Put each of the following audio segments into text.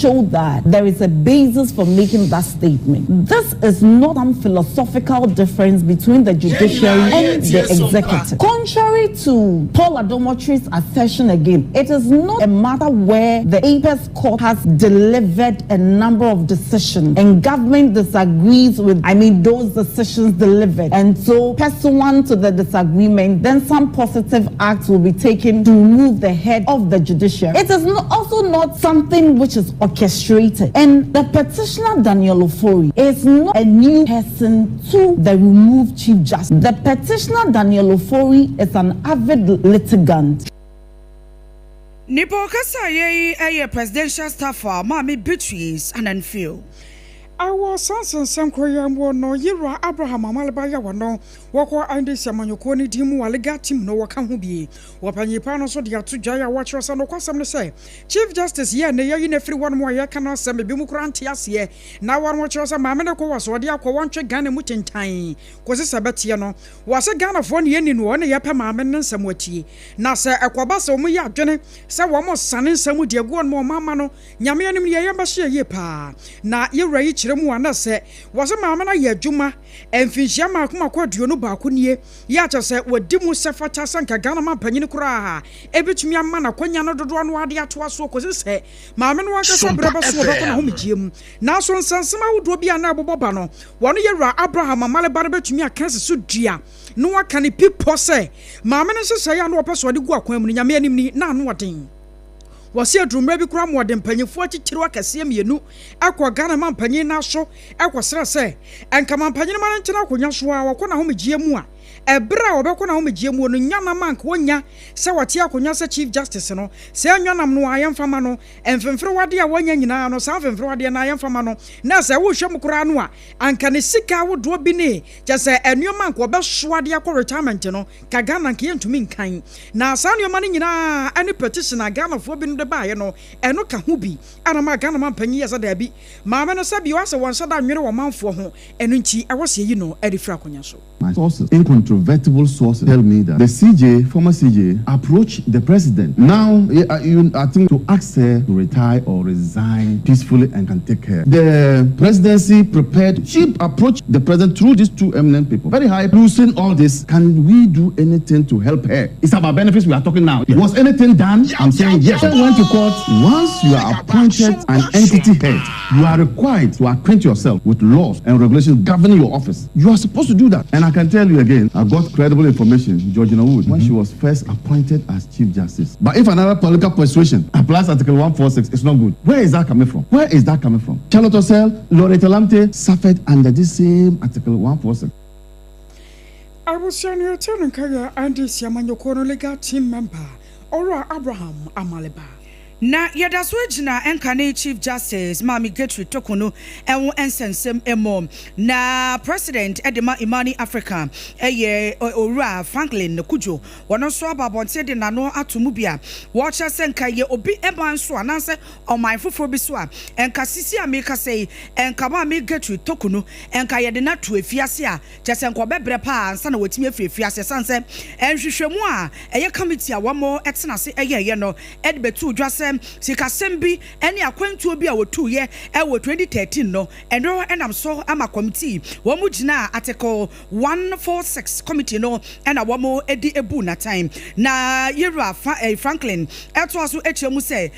Show that there is a basis for making that statement. This is not some philosophical difference between the judiciary and the executive. Contrary to Paul Adom-Otche's assertion again, it is not a matter where the Apex Court has delivered a number of decisions and government disagrees with, I mean, those decisions delivered. And so, pursuant to the disagreement, then some positive acts will be taken to remove the head of the judiciary. It is not, also not something which is orchestrated. And the petitioner, Daniel Ofori, is not a new person to the removed Chief Justice. The petitioner, Daniel Ofori, is an avid litigant. Nipa ɔkasa yɛ yi yɛ presidential staffer Maame Beatrice Ananfio. Awɔ sansansɛm koro mu no, yɛwura Abraham Amaliba yɛ wɔ no wɔkɔ NDC amanyɔkuo no din mu wɔ legal team no wɔka ho bie. Wɔpanyin no nso de ato dwa a wɔkyerɛ sɛ nokwasɛm no sɛ Chief Justice yɛ ne yɛyi no afiri hɔnom a yɛka no asɛm ebi mu koraa nte aseɛ, na wɔn wɔkyerɛ sɛ maame no kɔ wɔ so ɔde akɔ wɔntwe Ghana mu tentan kɔsi sɛ bɛteɛ no wɔsɛ Ghanafoɔ ne yɛni no wɔn ne yɛpɛ maame ne nsɛm atie. Na sɛ ɛkɔba sɛ wɔn yɛ adwene sɛ wɔn sane nsɛm di agu wɔn wɔn ama no Nyame anim yɛ yɛn bɛhyɛ yie paa. Na yɛwura yi kyerɛ mu a na sɛ wɔsɛ maame no ayɛ adwuma mfinhyia 21 nie yɛ akyɛ sɛ wɔdi mu sɛ fata sɛ nka Ghana ma mpanyin koraa ebitumi ama n'akɔnya no dodoɔ no ade atoa so kɔsi sɛ maame no ankasa berɛ bɛso wɔbɛkɔ n'ahomegyeɛ mu. Nanso nsɛnsɛm ahodoɔ bi a na ɛbobɔ ba no, wɔn yɛwura Abraham Amaliba no bɛtumi aka si so dua na waka ne pipɔ sɛ maame no nhyehyɛeɛ a na wɔpɛ so ɔde gu akwan mu no, Nyame anim ni na ano ɔden. Wɔsi adurummerɛ bi koraa ma wɔde mpanyinfoɔ atitiriw akɛseɛ mmienu akɔ Ghana ma mpanyin n'aso ɛkɔsrɛ sɛ nkama mpanyin ma no ntena akonnwa so a wɔkɔ n'ahomegyeɛ mu a, ɛberɛ a wɔbɛkɔ n'ahomegyeɛ mu no, nyanam anka wɔnya sɛ wɔte akonnwa sɛ Chief Justice no, sɛ nyanam no a yɛmfama no mfemferewadeɛ a wɔanya nyinaa no, saa mfemferewadeɛ no a yɛmfama no. Na sɛ wohwɛ mu koraa no a, anka ne sika ahodoɔ bi ne kyɛ sɛ nneɛma anka wɔbɛsoa de akɔ retirement no ka Ghana nka yɛntumi nkan. Na saa nneɛma no nyinaa ɛne petition a Ghanafoɔ bi no de baeɛ no, ɛno ka ho bi ɛna ma Ghana ma mpanyin yɛ sɛ daabi, maame no sɛ bi wasɛ wɔn nsa da nwere wɔn manfoɔ ho, ɛno nti ɛwɔ sɛ yɛyi no ɛde firi akonnwa so. My sources, incontrovertible sources, tell me that the CJ, former CJ, approached the president. Now, you, I think, to ask her to retire or resign peacefully and can take care. The presidency prepared, she approached the president through these two eminent people. Very high, losing all this. Can we do anything to help her? It's about benefits we are talking now. Was anything done? I'm saying yes. I went to court. Once you are appointed an entity head, you are required to acquaint yourself with laws and regulations governing your office. You are supposed to do that. And I can tell you again, I got credible information, Georgina Wood, when she was first appointed as Chief Justice. But if another political persuasion applies Article 146, it's not good. Where is that coming from? Where is that coming from? Charlotte Osei, Loretta Lamptey suffered under this same Article 146. Abusua no yɛte no nka yɛ NDC amanyɔkuo no legal team member, Ɔwura Abraham Amaliba. Na yɛda so gyina ɛnka ne Chief Justice Maame Gertrude Torkornoo ɛho nsɛnsɛm mu, na president ɛde ma Imani Africa, ɛyɛ Owura Franklin Kudwo, wɔn nso aba abɔnten de n'ano ato mu bi a wɔrekyerɛ sɛ nka yɛ obi ɛman so anaasɛ ɔman foforɔ bi so a, nka sisi a meka sɛ yi, nka Maame Gertrude Torkornoo nka yɛde n'ato efiase a kyerɛ sɛ nka ɔbɛbrɛ paa ansa na wɔtumi afiri efiase, san sɛ nhwehwɛmu a ɛyɛ committee a wɔn ɛtena ase ɛyɛɛyɛ no ɛde bɛtu dwa sɛ sikasɛm bi ɛne akwantuo bi a wɔtuiɛ ɛwɔ 2013 no, ɛno ɛnam so ama committee wɔn mu gyina Article 146 committee no ɛna wɔn de ebu n'atan. Na yɛwura fa Franklin ɛtoa so akyerɛ mu sɛ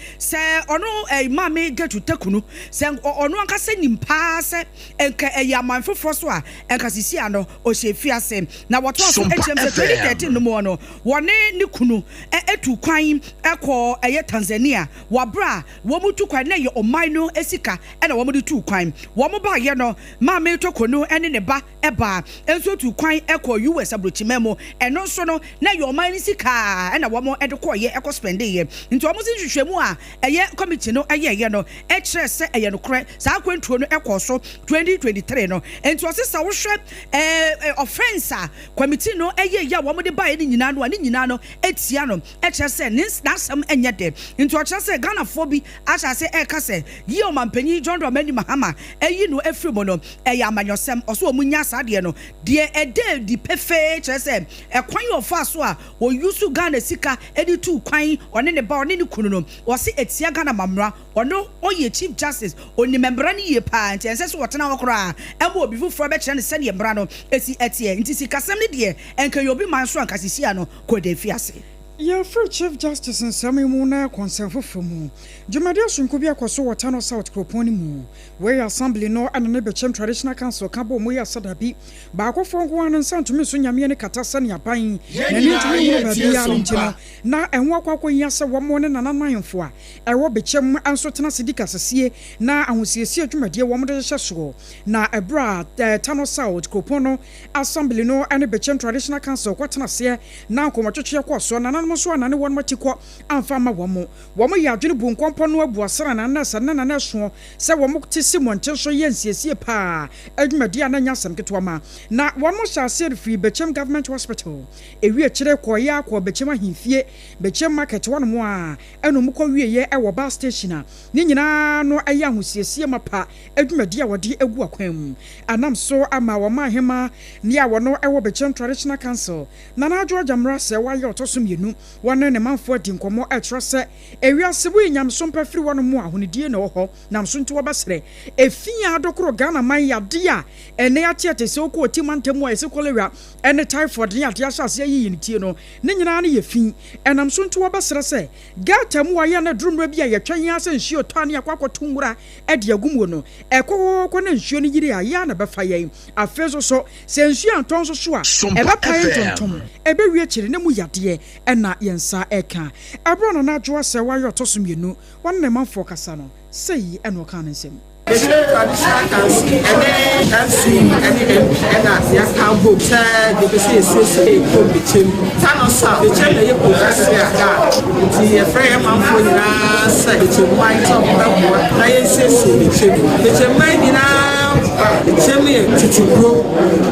ɔno Maame Gertrude Torkornoo sɛ ɔno ankasa nim paa sɛ nka ɛyɛ aman foforɔ so a, nka sisi ano ɔhyɛ fiase. Na wɔtoa so akyerɛ mu sɛ 2013 no mu no, wɔne ne kunu ɛtu kwan ɛkɔ ɛyɛ Tanzania. Wɔabrɛ a wɔn tu kwan na ɛyɛ ɔman no sika ɛna wɔn de tu kwan. Wɔn baayɛ no, Maame Torkornoo ɛne ne ba ɛbaa nso tu kwan ɛkɔ US aburokyiman mu. Ɛno nso no na ɛyɛ ɔman no sika ɛna wɔn ɛde kɔɔyɛ ɛkɔ spend yɛ. Nti wɔn si nhwehwɛmu a ɛyɛ committee no ɛyɛɛyɛ no ɛkyerɛ sɛ ɛyɛ nokorɛ, saa akwantuo no ɛkɔɔ so 2023 no. Nti wɔsi sɛ wohwɛ offence a committee no ɛyɛ yɛ a wɔn de baayɛ no nyinaa no a, ne nyinaa no etia no, ɛkyerɛ sɛ ne n'asɛm ɛnyɛ dɛ. Nti ɔkyerɛ Wɔkyerɛ sɛ Ghanafoɔ bi ahyɛ ase ɛreka sɛ yi a Ɔmanpanyin John Dramani Mahama ayi no afiri mu no ɛyɛ amanyɔsɛm. Ɔse wɔn nyaa saa adeɛ no. Deɛ ɛda adi pefee kyerɛ sɛ ɛkwan a ɔfaa so a ɔyusu Ghana sika de tuu kwan ɔne ne ba ɔne ne kunu no ɔse ɛtia Ghana mammra. Ɔno ɔyɛ Chief Justice, ɔnim mmara no yie paa nti ɛnsɛ sɛ ɔtena hɔ koraa ma obi foforɔ bɛkyerɛ no sɛdeɛ mmara no si teɛ. Nti sikasɛm no deɛ ɛnka yɛ obi man so anka sesia no kɔ da afiase. Yɛfiri Chief Justice nsɛm yi mu na yɛkɔ nsɛm foforɔ mu. Dwumadie sononko bi akɔ so wɔ Tano South kuropɔn no mu. Wei yɛ Assembly no ne ne Bekyem Traditional Council ka bɔɔ mu yɛɛ sɛ dabi, baakofoɔ nko ara no nsa ntumi nso Nyame ani kata sɛnea aban n'ani ntumi nhunu baabiara no nti no, na ɛho akɔ akɔhia sɛ wɔn ne nananom ahemfo a ɛwɔ Bekyem nso tena ase di kasasie na ahosiesie dwumadie wɔn de hyehyɛ soɔ. Na ɛberɛ a Tano South kuropɔn no Assembly no ne Bekyem Traditional Council kɔtena aseɛ na nkɔmmɔtwetweɛ kɔɔ soɔ, nananom nso annane wɔn atikɔ amfa amma wɔn. Wɔyɛ adwene bu nkɔmpɔ no abu asrane anaa sɛ nna na ɛsoɔ sɛ wɔte si mmɔnten so yɛ nsiesie pa ara dwumadie a na ɛnyɛ asɛm ketewa ma. Na wɔhyɛ aseɛ firii Bekyem Government Hospital, ɛwie akyire kɔeɛ ara kɔɔ Bekyem Ahemfie, Bekyem Market hɔnom a ɛna wɔkɔwieeɛ wɔ Bus Station a ne nyinaa no yɛ ahosiesie mapa dwumadie a wɔde agu akwan mu. Ɛnam so ama Ɔmanhemaa ne a wɔno wɔ Bekyem Traditional Council, Nana Adwoa Gyamera sɛ wayɛ ɔtɔ so mmienu. Wɔne ne manfoɔ adi nkɔmmɔ ɛkyerɛ sɛ ewiase mu yi nyamesom pa firi wɔnom a ahonidie na ɛwɔ hɔ nam so nti wɔbɛsrɛ efi a adokoro Ghana man yadeɛ a ɛnɛ yɛate ate sɛ wokɔ ɔti mantam mu a yɛse cholera ne typhoid ne adeɛ ahyɛ aseɛ ayiyi ne tie no ne nyinaa no yɛ fi ɛnam so nti wɔbɛsrɛ sɛ gutter mu ayɛ no aduru mmerɛ bi a yɛtwɛn ara sɛ nsuo tɔ a ne yɛakɔ akɔto nwura de agu mu no ɛkɔkɔkɔ na nsuo no yiri a yɛ a na ɛbɛfa yɛn afei nso so sɛ nsuo antɔ nso so a ɛbɛpae ntontom ɛbɛwie akyire na mu yadeɛ na yɛn nsa reka. Ɛberɛ a Nana Adwoa Serwaa yɛ ɔtɔ so mmienu, wɔne ne manfoɔ kasa no, sei na ɔkaa ne nsɛm. Bekyem Traditional Council ɛne MC ɛne MP ɛna yɛaka abom sɛ yɛpɛ sɛ yɛsiesie yɛ kurom Bekyem. Tano South, Bekyem na ɛyɛ kuro kɛseɛ a Ghana nti yɛfrɛ yɛn manfoɔ nyinaa sɛ Bekyem man sɛ wɔbɛboa na yɛnsiesie Bekyem. Bekyem man nyinaa ba Bekyem yɛ tete kuro.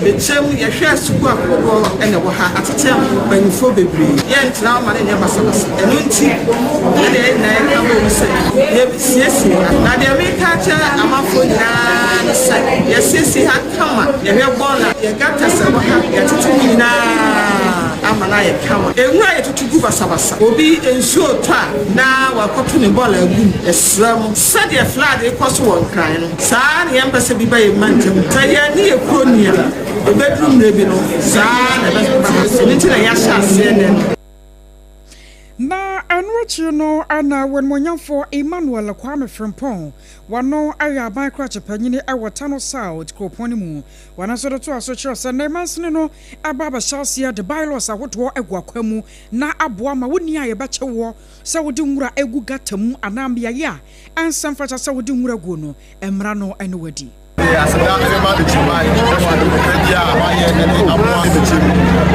Bekyem yɛhwɛ sukuu ahodoɔ na ɛwɔ ha, atete mpanyinfoɔ bebree. Yɛntena hɔ ma no nyɛ basabasa. Ɛno nti na yɛn nyinaa yɛka bom sɛ yɛbɛsiesie ha. Na deɛ meka akyerɛ amanfoɔ nyinaa ne sɛ, yɛasiesie ha kama, yɛhwɛ bɔɔla, yɛn gutters a ɛwɔ ha, yɛatete mu nyinaa ama no ayɛ kama. Nwura a yɛtutu gu basabasa, obi nsuo retɔ a na wakɔto ne bɔɔla agu mu. Yɛsrɛ mo, sɛdeɛ flood rekɔ so wɔ Nkran no, saa ara na yɛmpɛ sɛ bi ba yɛn mantam. Sɛ yɛne yɛn kuro nni a, ɛbɛduru mmerɛ bi no, saa ara na ɛbɛba ha. Ɛno nti na yɛahyɛ aseɛ nnɛ no. Na ɛno akyiri no na W'animuonyamfoɔ Emmanuel Kwame Frimpong, wɔno yɛ aban krakye panyini wɔ Tano South kuropɔn no mu. Wɔno nso de toa so kyerɛ sɛ nnɛ mansini no aba abɛhyɛ aseɛ de bylaws ahodoɔ agu akwan mu na aboa ma wo nni a yɛbɛkye woɔ sɛ wode nwura gu gutter mu anaa mmeaeɛ a ɛnsɛ mfata sɛ wode nwura guo no, mmara no ne wo adi. Mede aseda rema Bikyiman wɔ ade papa bi a wayɛ de aboa Bikyim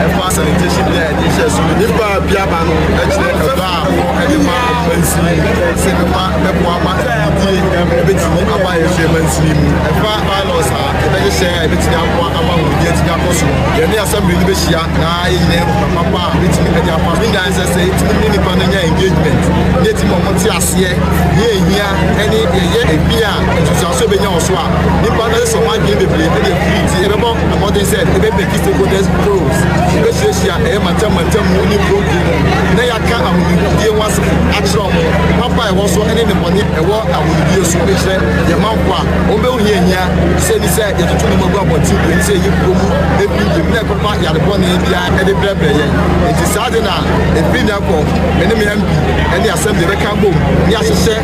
ɛfa sanitation bi a yɛde hyɛ so. Nipa a bi aba no kyerɛ ɛdɔ a wɔ de ma mansini sɛ bɛma bɛboa ma adidie ɛbɛtumi aba yɛn so yɛ mansini mu. Ɛfa bylaws a yɛbɛhyehyɛ a ɛbɛtumi aboa ama ahomegye atumi akɔ so. Yɛne assembly no bɛhyia na yɛn nyinaa ahu papa a yɛbɛtumi de afa so. Ne nyinaa ne sɛ sɛ yɛtumi ne nipa no nya engagement na yɛtumi ma wɔte aseɛ deɛ ɛhia ne deɛ ɛyɛ ebi a nsusuanso ɛbɛnya wɔ so a, nipa no sɛ wɔn adwene bebree ɛde afiri nti yɛbɛbɔ mmɔden sɛ yɛbɛmaki stakeholders forums, yɛbɛhyiahyia ɛyɛ mantam mantam mu ne kuro kuro mu na yɛaka ahonidie ho asɛm akyerɛ wɔn, papa a ɛwɔ so ne ne bɔne ɛwɔ ahonidie so kyerɛ yɛn manfoɔ a wɔn bɛhu hia hia sɛ ni sɛ yɛtoto nneɛma gu abɔnten bio ne sɛ yɛyi kuro mu efi bio na ɛkɔfa yare bɔne biara ɛde brɛbrɛ yɛn nti saa de na ɛfiri nnɛ kɔ me ne me MP ɛne assembly yɛbɛka bom ne ahyehyɛ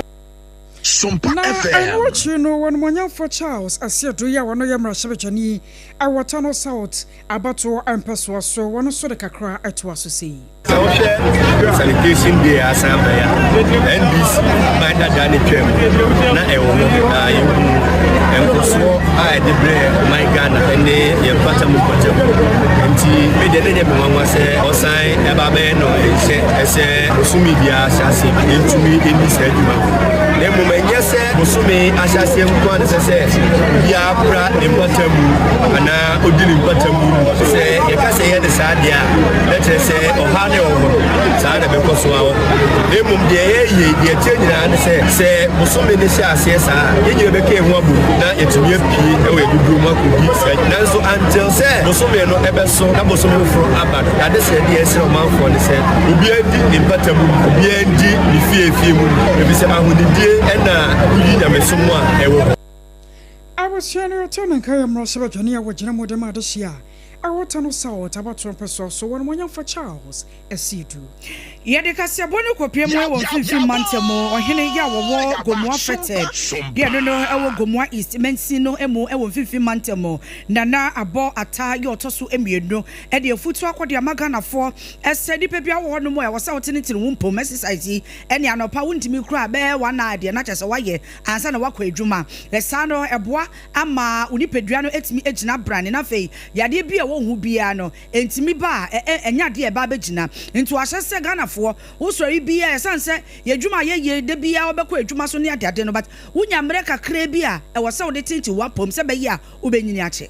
Sompa Na FM. ɛno akyiri no, Onimuonyamfoɔ Charles Asiedu yi a ɔno yɛ mmarahyɛbadwani wɔ Tano South abatoɔ mpɛsoa so, ɔno nso de kakra toa so sei. Sɛ wohwɛ sanitation day a asan aba yi a, NDC aban dada no twam na ɛwɔ hɔ na yɛhu. Nkɔsoɔ a ɛde brɛ ɔman Ghana ne yɛn mpata mu mpɔtam nti, me deɛ ne nyɛ me nwanwa sɛ ɔsan ɛba bɛyɛ no nhyɛ ɛsɛ bosome biara hyɛ aseɛ bi yɛntumi ɛni saa adwuma, na mmom ɛnyɛ sɛ bosome ahyɛ aseɛ nko a na ɛsɛ sɛ obiara pra ne mpata mu anaa odi ne mpata mu. Sɛ yɛka sɛ yɛ ne saa deɛ a, na kyerɛ sɛ ɔha ne ɔwɔ hɔ saa na ɛbɛkɔ so a wɔ, na mmom deɛ yɛyɛ deɛ ɛkyerɛ nyinaa ne sɛ, sɛ bosome ne hyɛ aseɛ saa, yɛn nyinaa bɛka yɛn ho abom na yɛtumi apue ɛwɔ yɛdodoɔ mu akɔdi saa. Nanso until sɛ bosome no ɛbɛso na bosome foforɔ aba no, yɛade sɛ deɛ ɛsrɛ ɔmanfoɔ ne sɛ obiara di ne mpata mu, obiara di ne fiefie mu, ɛfiri sɛ ahonidie ɛna woyi nyamesom a ɛwɔ hɔ. Abusua no yɛtɔ ne nka yɛ mmarahyɛbadwani a wɔgyina mu de ma adehye a ɛwɔ Tano South abatoɔ mpɛsoa so wɔ Animuonyamfo Charles Asiedu. Yɛde kaseɛbɔ no kɔpie mu wɔ Mfimfini Mantam ɔhene yɛ a wɔwɔ Gomoa Fɛtɛ deɛ no no wɔ Gomoa East mansin no mu wɔ Mfimfini Mantam, Nana Abɔ Ata yɛ ɔtɔ so mmienu, de afutuo akɔde ama Ghanafoɔ sɛ nipa bi awɔ hɔ nom a ɛwɔ sɛ wotenetene wo mpom exercise yi ɛne anɔpa wontumi kura bɛyɛ 1 hour deɛ na kyerɛ sɛ woayɛ ansa na woakɔ adwuma. Ɛsaa no ɛboa ama wo nipadua no atumi agyina brane, na afei yadeɛ bi a ɛwɔ ho biara no ntumi ba a ɛnyɛ adeɛ a ɛba abɛgyina. Nti wahyɛ sɛ Ghanafoɔ wosɔre biara, ɛsiane sɛ yɛdwuma a yɛyɛ da biara wobɛkɔ adwuma so ne adeade no, but wonya mmerɛ kakra bi a ɛwɔ sɛ wode tenten w'apɔm sɛ bɛyɛ a wobɛnyini akyɛ.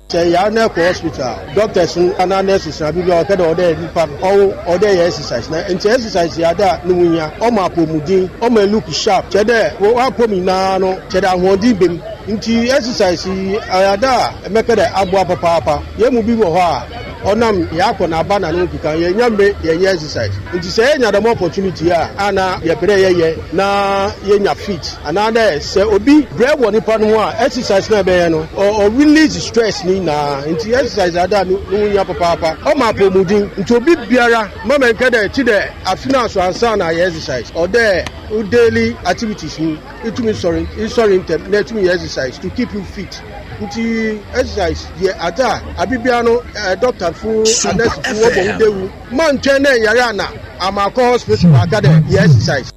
Sɛ yare no kɔ hospital, doctors no anaa nurses na biribi a ɔkɛ dɛ ɔdɛ nipa no ɔwo ɔdɛ yɛ exercise. Na nti exercise yɛ ade a ne ho hia, ɔma apɔmuden, ɔma look sharp, kyerɛ dɛ w'apɔm nyinaa no kyerɛ dɛ ahoɔden bem. Nti exercise yi ɛyɛ ade a ɛmɛkɛ dɛ aboa papaapa. Yɛn mu bi wɔ hɔ a ɔnam yɛakɔ n'aba na ne ho keka, yɛnya mmere yɛnyɛ exercise. Nti sɛ yɛnya dɛm opportunity a, ana yɛpɛ dɛ yɛyɛ na yɛnya fit, anaa dɛ sɛ obi brɛ wɔ nipa no ho a, exercise na ɛbɛyɛ no ɔ release stress ne nyinaa. Nti exercise ade a ne ho hia papaapa, ɔma apɔmuden. Nti obi biara mama nkɛ dɛ ti dɛ afe no aso ansa na ayɛ exercise. Ɔdɛ wo daily activities mu itumi sɔre, isɔre ntɛm na etumi yɛ exercise to keep you fit. Nti exercise yɛ ade a abibia no doctor fo, nurse fo wɔbɔ ho dewu ma ntwɛn dɛ yare ana ama akɔ hospital aka dɛ yɛ exercise.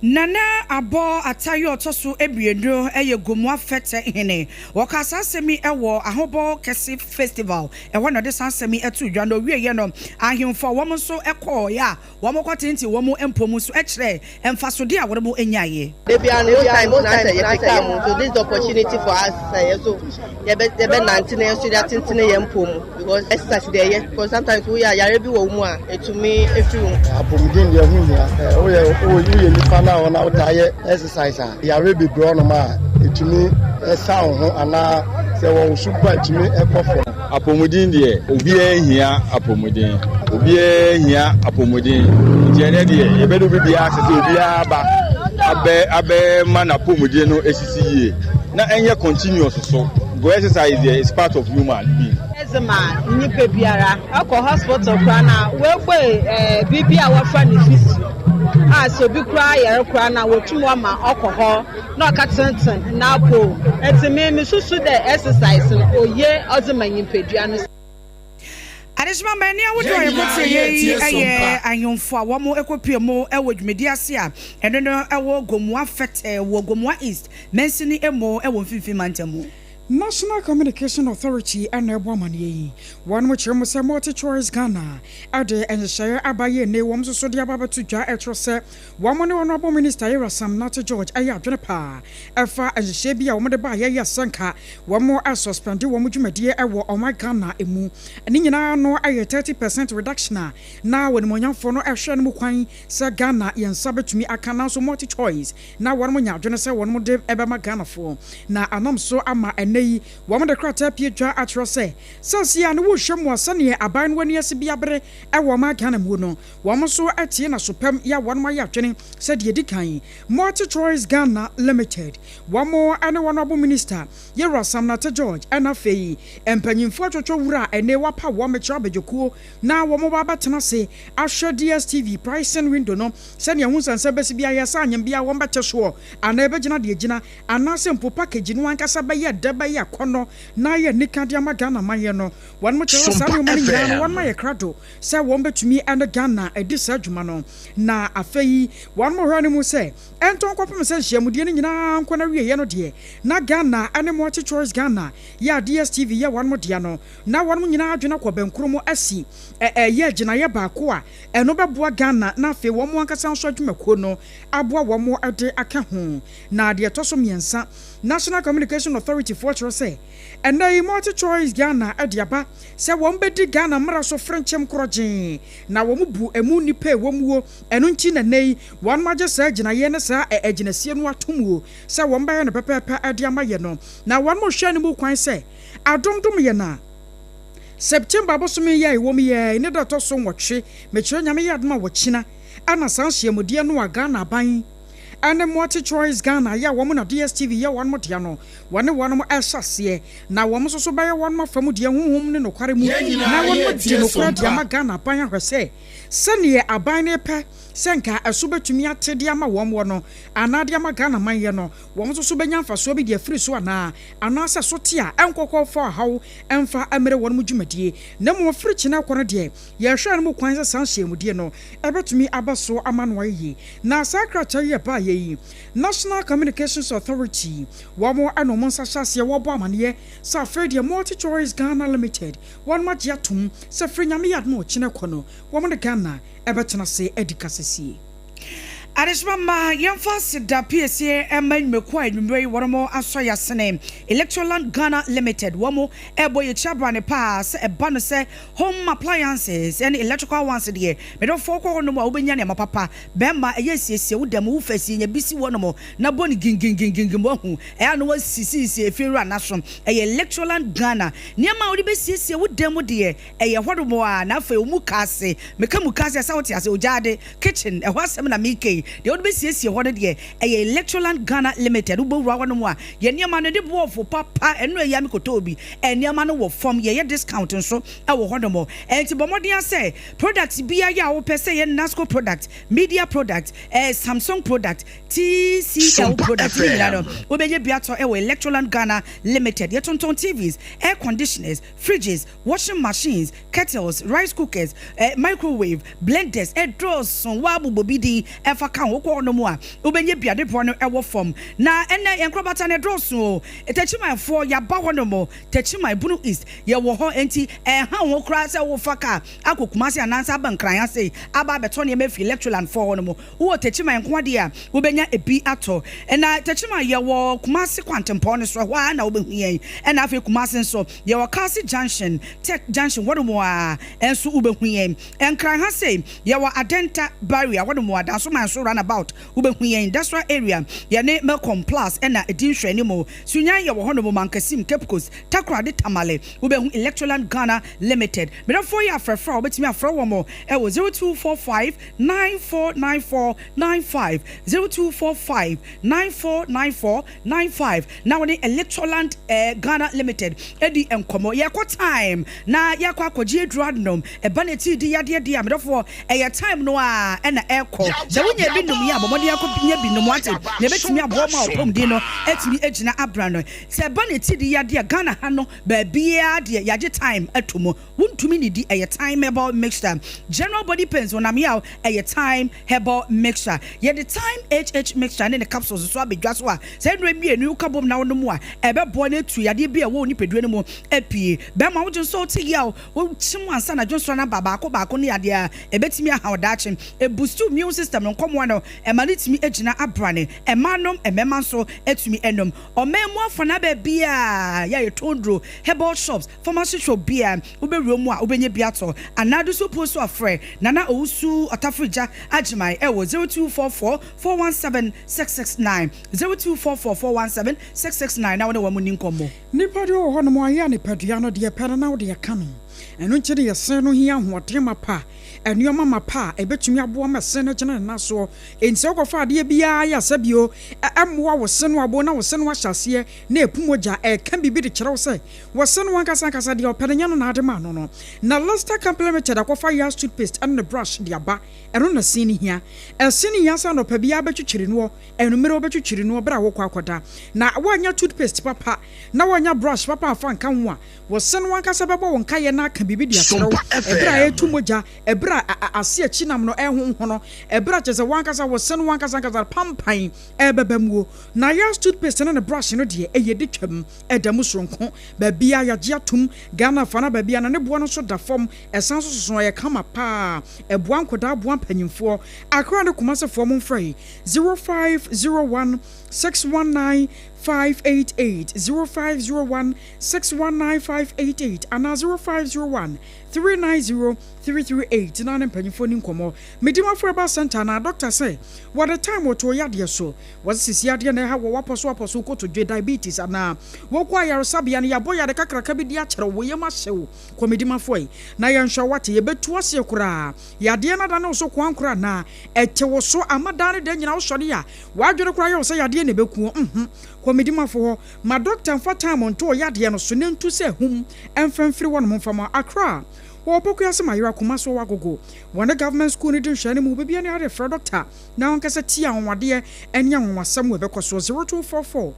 Nana Abɔ Atayo ɔtɔ so abienu yɛ Gomoa Fɛtɛ hene. Wɔka saa asɛm yi wɔ Ahobɔ Kɛse Festival ɛhɔ na ɔde saa asɛm yi to dwa. Na owieɛ no, ahemfo a wɔn nso kɔɔeɛ a wɔn kɔtenten wɔn mpɔ mu nso kyerɛ mfasodeɛ a wɔn nyaeɛ. Ebi a most times na sɛ yɛte car mu, so this is the opportunity for us sɛ yɛ so yɛbɛ yɛbɛ nante na yɛn nso yɛde atentene yɛn mpɔ mu, because exercise deɛ ɛyɛ, because sometimes woyɛ a yare bi wɔ wo mu a etumi efiri wo. Apɔmuden deɛ ho hia. Woyɛ nipa no a wɔn a wotaa yɛ exercise a, yare bebree hɔnom a etumi ɛsa wo ho, anaa sɛ wɔn so ba etumi ɛkɔ fam. Apɔmuden deɛ, obiara hia apɔmuden, obiara hia apɔmuden. Nti ɛnɛ deɛ yɛbɛde obi biara sɛ obiara ba abɛ abɛma n'apɔmuden no esisi yie na ɛnyɛ continuous. So go exercise deɛ is part of human being. Ɛdze ma nipa biara ɛkɔ hospital koraa na woebue biribi a wɔfrɛ no physio a, sɛ obi koraa yɛre koraa na wotum ama ɔkɔ hɔ na ɔka tenten n'apɔ. Nti me mesusu dɛ exercise no oye, ɔdze ma nyimpadua no. Adehyema mma ahodoɔ a yɛkɔtie yɛ yi yɛ ahemfo a wɔn kɔpie mu wɔ dwumadi ase a ɛno no wɔ Gomoa Fɛtɛ wɔ Gomoa East mansini mu wɔ Mfimfini Mantam mu. National Communication Authority ɛna ɛbɔ amaneɛ yi. Wɔn mo kyerɛ mu sɛ MultiChoice Ghana ɛde nhyehyɛeɛ aba yie ne wɔn nso so de aba abɛto dwa. Ɛkyerɛ sɛ wɔn ne Honourable Minister Yɛwura Sam Nartey George ɛyɛ adwene paa ɛfa nhyehyɛeɛ bi a wɔn de ba yɛyɛ sɛnka wɔn ɛsuspend wɔn dwumadie ɛwɔ ɔman Ghana emu. Ne nyinaa no ɛyɛ 30% reduction a na wɔn nimonyamfoɔ no ɛhwɛ no mu kwan sɛ Ghana yɛn nsa bɛtumi aka, nanso MultiChoice na wɔn mo nya adwene sɛ wɔn de ɛbɛma Ghanafoɔ na anam so ama ɛnɛ yi wɔn de krataa pie dwa akyerɛ sɛ sɛsi a no wɔrehwɛ mu a, sɛneɛ aban no ani ase bi abere ɛwɔ ɔman Ghana mu no, wɔn nso tie na so pɛm yɛ a wɔn ayɛ adwene sɛ deɛ di kan MultiChoice Ghana Limited wɔn ne wɔn abo minister Yɛwura Sam Nartey George ɛna afei mpanyinfoɔ atwotwo wura a ɛnɛ wapa wɔn mekyerɛ abadwakuo na wɔn ba abɛtena ase ahwɛ DSTV pricing window no sɛnea ho nsɛnsɛm bɛsi bi ayɛ sɛ anyem bia wɔn bɛte soɔ anaa ɛbɛgyina deɛ gyina, anaasɛ mpo package no ankasa bɛyɛ dɛ bɛyɛ. ayɛ akɔnnɔ na ayɛ anika de ama Ghana manyɛ no. Wɔnom kyerɛ sɛ saa Sompa nnoɔma no nyinaa no FM. wɔnom ayɛ krado sɛ wɔn bɛtumi ne Ghana adi saa dwuma no. Na afei wɔnom hwɛ no mu sɛ ɛntɔ nkɔpem sɛ nhyiamudie no nyinaa nkɔ n'awieɛ no deɛ na Ghana ne MultiChoice Ghana yɛ a DSTV yɛ wɔnom dea no na wɔnom nyinaa adwene akɔ bɛnkoro mu asi ɛyɛ gyinaeɛ baako a ɛno bɛboa Ghana na afei wɔn ankasa nso adwumakuo no aboa wɔn de aka ho. Na deɛ ɛtɔ so mmiɛnsa, National Communication Authority foɔ kyerɛ sɛ ɛnnɛ yi MultiChoice Ghana de aba sɛ wɔn bɛdi Ghana mmara so frenkyem korɔgyee na wɔn bu ɛmu nnipa a ɛwɔ muo, ɛno nti na ɛnnɛ yi wɔn agye saa gyinaeɛ ne saa agyinasie no ato muo sɛ wɔn bɛyɛ no pɛpɛɛpɛ de ama yɛ no. Na wɔn rehwɛ no mu kwan sɛ adom dom yɛn a, September bosome yi a ɛwɔ mu yi ara yi ne da ɛtɔ so nwɔtwe, mekyerɛ Nyame yɛ adom a wɔkyina, ɛna saa nhyiamudeɛ no a Ghana aban ɛne MultiChoice Ghana yɛ a wɔn na DSTV yɛ wɔn dea no, wɔne wɔn ɛrehyɛ aseɛ, na wɔn nso so bɛyɛ wɔn afa mu deɛ honhom ne nokware mu, Yɛn na nyinaa wɔn yɛ adi tie nokorɛ de Sompa. ama Ghana aban ahwɛ sɛ sɛdeɛ aban no repɛ sɛ nka ɛso bɛtumi ate de ama wɔn wɔ no anaa de ama Ghana man yɛ no, wɔn nso so bɛnya mfasoɔ bi de afiri so anaa, anaasɛ so te a ɛnkɔkɔ mfa ɔhaw mfa mmrɛ wɔn mu dwumadie, na mmom firi kyena kɔ no deɛ, yɛrehwɛ no mu kwan sɛ saa nhyiamudie no bɛtumi aba so ama no ayɛ yie. Na saa krataa yi a ɛbaeɛ yi, National Communications Authority, wɔn na wɔn nsa hyɛ aseɛ wɔrebɔ amaneɛ sɛ afei deɛ MultiChoice Ghana Limited, wɔn agye atom sɛ firi Nyame yɛ adom a ɔkyena kɔ no, wɔn ne Ghana bɛtena ase adi kasasie. Adehyema mma yɛmfa aseda piesie mma nnwumakuo a anwummerɛ yi wɔn asɔ yɛn asene, Electroland Ghana Limited, wɔn rebɔ yɛn akyi abrane paa sɛ ɛba no sɛ home appliances ne electrical ones deɛ, me dɔfoɔ kɔ hɔnom a wobɛnya nneɛma papa, bɛrima ɛyɛ siesie wo dan mu, wo fa sie nya bi si hɔnom na bɔ no gingingingingim wahu, ɛyɛ a na wasisiesie efie wura no aso, ɛyɛ Electroland Ghana nneɛma a wode bɛsiesie wo dan mu deɛ ɛyɛ hɔnom a na afei wo mukaase, meka mukaase a sɛ wote ase, ogyaade, Kitchen, ɛhɔ asɛm na mereka yi. Deɛ wode bɛsiesie hɔ no deɛ, ɛyɛ Electroland Ghana Limited. Wobɛwura hɔnom a, yɛn nneɛma no, yɛde boɔfo papa, ɛno ɛyɛ a mekɔtɔɔ bi. Nneɛma no wɔ fam, yɛyɛ discount nso wɔ hɔnom. Ɛnti bɔ mmɔden ara sɛ, product biara a wopɛ, sɛ ɛyɛ Nasco product, Media product, ɛɛ Samsung product, TCL Sompa product, ne nyinaa no, FM. wobɛnya bi atɔ wɔ Electroland Ghana Limited. Yɛtontɔn TVs, air conditioners, fridges, washing machines, kettles, rice cookers, microwave, blenders, ɛdɔɔso, woabobɔ bi din ɛfa ka ho, wokɔ hɔnom a wobɛnya bi, adepoa no ɛwɔ fam. Na ɛnnɛ yɛn nkorabata no ɛdɔɔso o, Takyimanfoɔ yɛaba hɔnom, Takyiman, Bunu East, yɛwɔ hɔ, enti ɛnha wo ho koraa sɛ worefa kaa akɔ Kumasi anaasɛ aba Nkran ha sei aba abɛtɔ nneɛma afiri Electroland foɔ hɔnom. Wowɔ Techiman nko ara deɛ a, wobɛnya ebi atɔ. Na Techiman, yɛwɔ Kumasi kwantempɔn no so, ɛhɔ ara na wobɛhu yɛn. Ɛna afei Kumasi nso, yɛwɔ Kasi Junction, Tech Junction, hɔnom ara nso wobɛhu yɛn. Nkran ha sei, yɛwɔ Adenta Barrier, hɔnom ara, Dansoman so runabout, wobɛhu yɛn. Industrial Area, yɛne Melcom Plus na ɛdi nhwɛanimu. Sunyani, yɛwɔ hɔnom, Mankasim, Cape Coast, Takoradi, Tamale, wobɛhu Electroland Ghana Limited. Me dɔfoɔ yi afrɛfrɛ a, wobɛtumi afrɛ wɔn wɔ 0245 949495, 0245 949495 na wo ne Electroland Ghana Limited adi nkɔmmɔ. Yɛkɔ time na yɛkɔ akɔgye aduro anom. Ɛba na ɛti di yadeɛ deɛ a, medɔfoɔ, ɛyɛ time no a ɛna ɛkɔ. Sɛ wonya bi nom yɛ a, bɔ mmɔden akɔ nya bi nom wate, na ɛbɛtumi aboa ma ɔpɔmuden no atumi agyina abra no. Sɛ ɛba na ɛti di yadeɛ a, Ghana ha no baabiara deɛ yɛagye time ato mu. Wontumi nnidi, ɛyɛ thyme herbal mixture. General body pains, honam yaw, ɛyɛ thyme herbal mixture. Yɛde thyme HH mixture ne ne capsules nso aba dwa so a, saa nnuro mmienu yi woka bom na wonom a, ɛbɛboa na atu yadeɛ bi a ɛwɔ wo nipadua no mu apue. Bɛrima, wo dwonsɔ wote yaw, wokyem ansa na dwonsɔ no aba baako baako ne adeɛ a, ɛbɛtumi ahaw daakye. Ɛbusti wo immune system no, nkɔmmoa no, ɛma no tumi gyina abrane. Mmaa nom, mmarima nso tumi nom. Ɔman mu afanaa baabiara yɛ a yɛtɔn nnuro, herbal shops, Pharmacy shop biaa wobɛwura mu a wobɛnya bi atɔ anaa de so puo so a frɛ Nana Owusu Ɔtafrigya Agyeman ɛwɔ 0244 417 669, 0244 417 669 na wo ne wɔn nni nkɔmmɔ. Nnipa deɛ wɔ hɔnom a, ɛyɛ a nipadua no, deɛ ɛpɛ no na wode aka no. Ɛno nti na yɛn se no hia ahoɔden mapa, nneɛma mapa a ɛbɛtumi aboa ma se no agyina ne nan soɔ. Enti sɛ wokɔfa adeɛ biara yɛ a sɛbio ɛmmoa wo se no abo na wo se no ahyɛ aseɛ na ɛpu mogya, ɛreka biribi de kyerɛ wo sɛ wo se no ankasa ankasa deɛ ɔpɛ no nyɛ no na ade ma no no. Na Lester Company Limited akɔfa Yas toothpaste ne ne brush de aba. Ɛno na se no hia. Ɛse no hia sɛ anɔpa biara bɛtwitwiri noɔ, anwummerɛ wobɛtwitwiri noɔ berɛ a wokɔ akɔda. Na woannya toothpaste papa na woannya brush papa amfa anka ho a, Wo se no ankasa bɛbɔ wo nkaeɛ na aka biribi de akyerɛ wo ɛberɛ a ɛretu mogya, ɛberɛ a ase akyi nam no rehonhono, ɛberɛ a kyerɛ sɛ w'ankasa wo se no ankasa ankasa pampan ɛrebɛba muo. Na Yas toothpaste ne ne brush no deɛ ɛyɛ de twam, ɛda mu soronko. Baabiara yɛagye atom, Ghana afa no baabiara na ne boɔ no nso da fam, ɛsan nso soso ɛyɛ kama paa. Ɛboa nkwadaa boa mpanyinfoɔ. Accra ne Kumasefoɔ momfrɛ yi, 0501 619 588, 0501 619588 anaa 0501 390 338 na ne mpanyimfoɔ nni nkɔmmɔ. Medimafo Herbal Centre anaa dɔkta sɛ wɔde time wɔto yadeɛ so, wɔse sisi adeɛ na ɛha wɔ w'apɔso apɔso, wo kotodwe, diabetes anaa wokɔ ayaresabea no yɛabɔ yare kakraka bi de akyerɛ wo, wo yam ahye wo, kɔ Medimafo ɛ na yɛnhwɛ wo wate, yɛbɛtu aseɛ koraa, yadeɛ no adane wo so koankora anaa ɛte wo so ama daa ne da nyinaa wosɔre a w'adwene koraa yɛ wo sɛ yadeɛ na ɛbɛku wo, uhmm kɔ Medimafo hɔ. Ma dɔkta mfa time nto wo yadeɛ no so na ntu sɛ ahum mfa mfiri hɔnom mfa ma Accra wɔ Opokuase Mayera Kumasi wɔ Agogo wɔne Government School no di nhwɛanim mu baabi ne ade frɛ dɔkta na ɔnkasa tie anwanwadeɛ ne anwanwasɛm wɔ ɛbɛkɔ soɔ 0244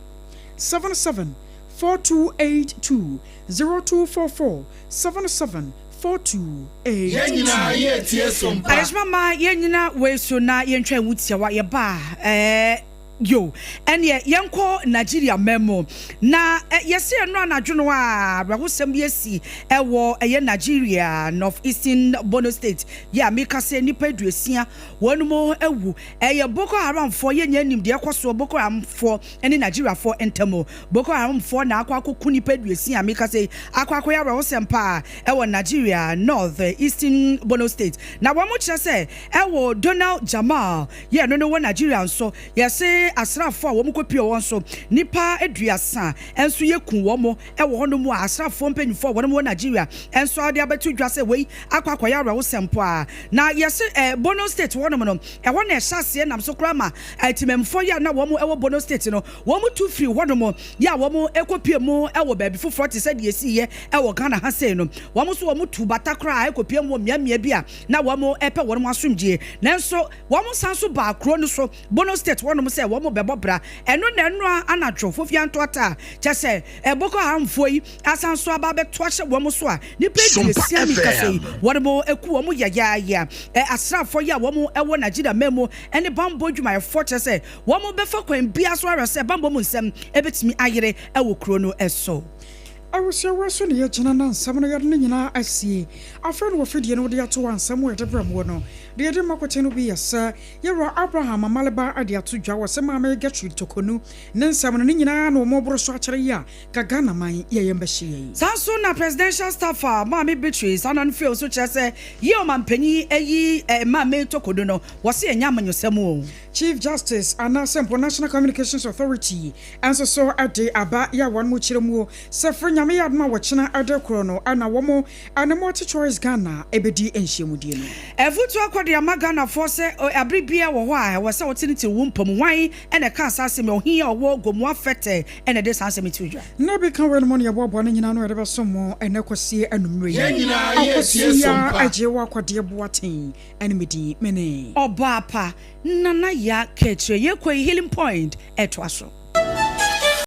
77 4282 0244 77 4282. Adesoma ma yɛnyina wei so na yɛntwa nwu tiawa yɛba a ɛɛ. Yo, ɛneɛ yɛnkɔ Nigeria man mu. Na yɛse ɛno anadwo no a awerɛhosɛm bi asi ɛwɔ ɛyɛ Nigeria North Eastern Borno State yɛ a meka sɛ nnipa aduosia wɔn mu awu. Ɛyɛ Boko Haram foɔ, yɛnnya nnim deɛ ɛkɔ soɔ Boko Haram foɔ ne Nigeria foɔ ntam. Boko Haram foɔ na akɔ akɔku nnipa aduosia a meka sɛ yi akɔ akɔyɛ awerɛhosɛm paa ɛwɔ Nigeria North Eastern Borno State. Na wɔn kyerɛ sɛ ɛwɔ Donald Jamal Yɛ ɛno no wɔ Nigeria nso yɛse asraafoɔ a wɔn kɔ pie wɔn nso nipa aduasa nso yɛ ku wɔn wɔ hɔ nom a asraafoɔ mpanyinfoɔ a wɔn wɔ Nigeria nso ade abɛto dwa sɛ wei akɔ akɔyɛ awerɛhosɛm po a na yɛse eh, Borno state hɔ nom no ɛhɔ na ɛhyɛ aseɛ nam so koraa ma atimamfoɔ yɛ a na wɔn wɔ Borno state no wɔn tu firi hɔ nom yɛ a wɔn kɔ pie mu wɔ baabi foforɔ te sɛ deɛ ɛsiiɛ wɔ Ghana ha sei no wɔn nso wɔn tu bata koraa kɔ pie mu wɔ mmeammea bi a na wɔn pɛ wɔn asomdwie nanso wɔn san nso baa kuro no so Borno state hɔnom sɛ wɔn bɛbɔ bra ɛno na ɛnoa anadwo fofia ntoata a kyɛ sɛ eh, Boko Haram foɔ yi asan so aba abɛto ahyɛ wɔn so a nipa 60 mi kasa yi wɔn mo eku wɔn yayaaya eh, asraafoɔ yi a wɔn ɛwɔ Nigeria man mu ɛne bambɔ adwumayɛfoɔ kyerɛ sɛ wɔn bɛfa kwan biara so ahwɛ sɛ bambɔ mu nsɛm ɛbɛtumi ayere ɛwɔ kuro no so. Awusiawura so na yɛgyina na nsɛm no yɛde ne nyinaa asie. Afei na wɔ fidie no wode ato hɔ a nsɛm a yɛde brɛ moɔ no, deɛ yɛde ma koten no bi yɛ sɛ, Yɛwura Abraham Amaleba de ato dwa wɔ sɛ Maame Gertrude Torkornoo ne nsɛm no ne nyinaa na wɔn boro so akyerɛ yi a ka Ghana man yɛ yɛn bɛhye yɛn. Saa nso na Presidential Staffer Maame Beatrice Annan Phil nso kyerɛ sɛ yie ɔmanpanyin ayi Maame Torkornoo no wɔse ɛnyɛ amanyɔsɛm o. Chief Justice anaasɛ mpo National Communications Authority nso so de aba yɛ a wɔn kyerɛ muo sɛ firi Nyame yɛ adom a wɔkyena de korɔ no na wɔn ne MultiChoice Ghana bɛdi nhyiamudie no. Afutuo akɔ de ama Ghanafoɔ sɛ abere biara wɔ hɔ a ɛwɔ sɛ wotenetene wo mpɔ mu. Hwan na ɛkaa saa asɛm yi? Ɔhene yi a ɔwɔ Gomoa Fɛtɛ na ɛde saa asɛm yi too dwa. Nna bi ka weinom ne yɛboaboa ne nyinaa ano yɛde bɛsom mo ɛnnɛ kwasie anummerɛ yi. Akwasia Agyewa Kwadeɛ Boateng ɛne me din, me ne. Ɔbaa pa Nana Yaa Kɛkyerɛ. Yɛkɔ yi Healing Point ɛtoa so.